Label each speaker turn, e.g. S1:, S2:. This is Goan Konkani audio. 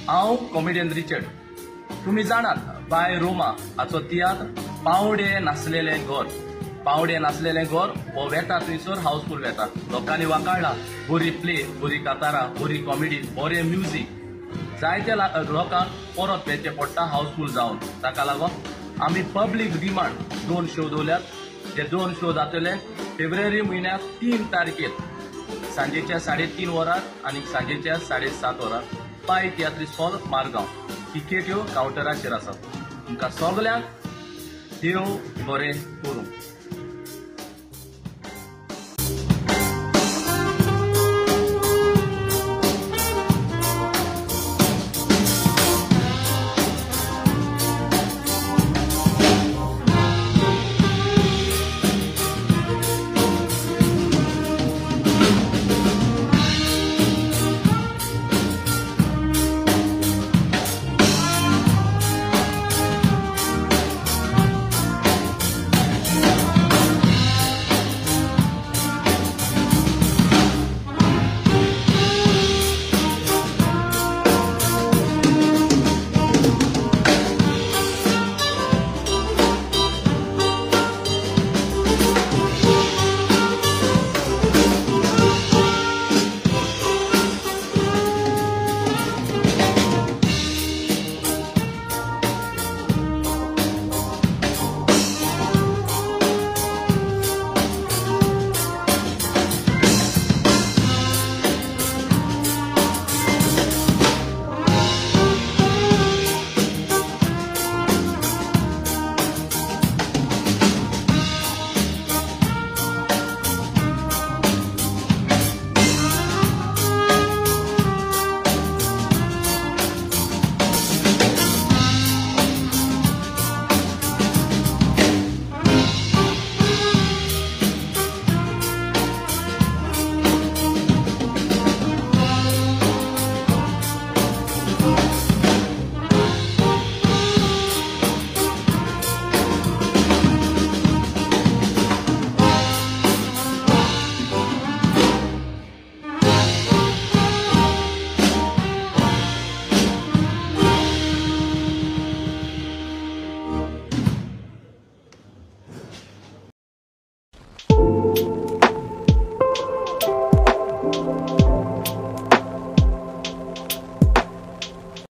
S1: हांव कॉमेडियन रिचर्ड. तुमी जाणात बाय रोमा हाचो तियात्र पावडे नासलेलें घर. पावडे नासलेलें घर हो वेता थंयसर हाऊसफूल वेता. लोकांनी वाकाडला बरी प्ले, बरी कातारां, बरी कॉमेडी, बरें म्युजीक. जायत्या लोकांक परत वेचें पडटा हाऊसफूल जावन. ताका लागून आमी पब्लीक डिमांड 2 शो दवरल्यात. जे 2 शो जातले फेब्रुवारी म्हयन्याक 3 तारखेर सांजेच्या 3:30 वरार आनी सांजेच्या 7:30 वरार पाय तियात्रिस्ट हॉल मारगांव. टिकेट्यो कावंटराचेर आसात. तुमकां सगल्यांक देव बरें करूं.